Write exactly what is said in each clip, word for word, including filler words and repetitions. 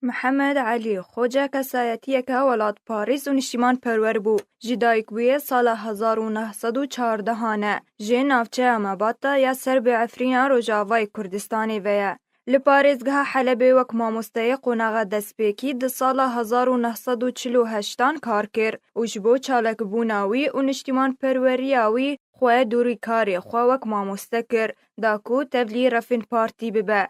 Mihemed Elî Xoce kesayetiyeke welatparêz û niştîmanperwer bû. Ji dayikbûyê sala hezar û neh sed û çardeh e. Ji navçeya Mebata ya ser bi Efrîna Rojavayê Kurdistanê ve ye. Li parêzgeha Helebê wek mamosteyê qonaxa destpêkî di sala hezar û neh sed û çil û heştan kar kir û ji bo çalakbûna wî û niştîmanperweriya wî xwe dûrî karê xwe wek mamoste kir, da ku tevlî Refin Partî bibe.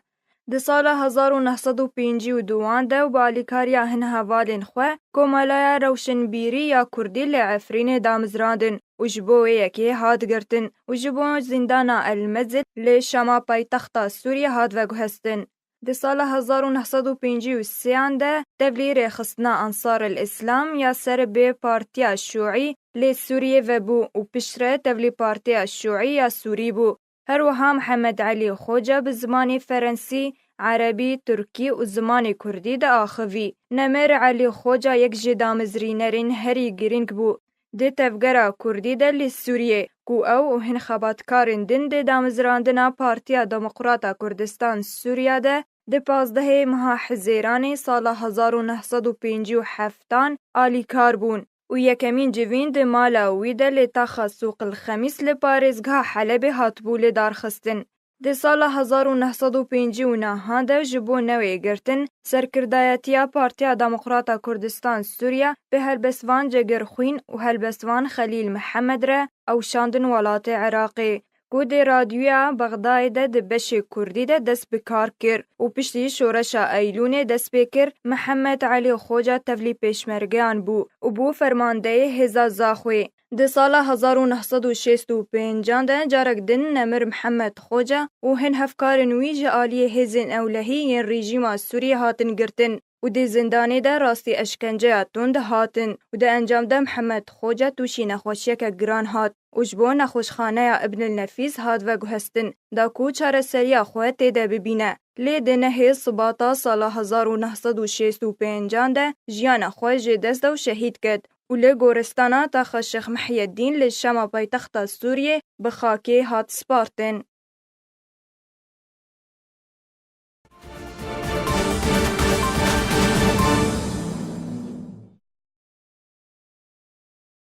Di sala hezar û neh sed û pêncî û duan de û bi alîkariya hin hevalên xwe Komelaya Rewşenbîrî ya Kurdî li Efrînê damizrandin û ji bo wê yekê hat girtin û ji bo zîndana El Mezid li Şama paytexta Sûriyê hat veguhestin. Di sala hezar û neh sed û pêncî û sêyan de tevlî rêxistina Ansar el Îslam ya ser bê Partiya Şûî lê Sûriyê vebû û piştre tevlî Partiya Şûî ya Sûrî bû. Her wiha Mihemed Elî Xoca bi zimanê Ferensî, Erebî, Tirkî û zimanê Kurdî diaxivî. Nemir Elî Xoca yek ji damezrînerên herî girîng bû di tevgera Kurdî de li Sûriyê, ku ew û hin xebatkarên din di damezrandina Partiya Demokrata Kurdistan Sûriya de di pazdehê meha Hizêranê sala hezar û neh sed û pêncî û heftan alîkar bûn û yekemîn civîn di mala wî de li taxa Sûqil Xemîs li parêzgeha Helebê hatibû lidarxistin. Di sala hezar û neh sed û pêncî û nehan de ji bo newê girtin serkirdayetiya Partiya Demokrata Kurdistan Sûriya bi helbestvan Cegir Xwîn û helbestvan Xelîl Mihemed re ew şandin welatê Iraqê, ku di radyoya Bexdayê de di beşê Kurdî de dest bi kar kir û piştî şoreşa Eylûnê dest pê kir, Mihemed Elî Xoca tevlî pêşmergeyan bû û bû fermandeyê hêza Zaxwê. Di sala hezar û neh sed û şêst û pêncan de carek din Nemir Mihemed Xoca û hin hevkarên wî ji aliyê hêzên ewlehî yên rejîma Sûriyê hatin girtin û di zindanê de rastî eşkenceya tund hatin û di encam de Mihemed Xoca tûşî nexweşiyeke giran hat û ji bo nexweşxaneya Ibn el Nefîs hat veguhestin, da ku çareseriya xwe tê de bibîne. Lê di nehê Sibata sala hezar û neh sed û şêst û pêncan de jiyana xwe ji dest da û şehîd ket û li goristana taxa Şêx Mihyedîn li Şama paytexta Sûriyê bi xakê hat spartin.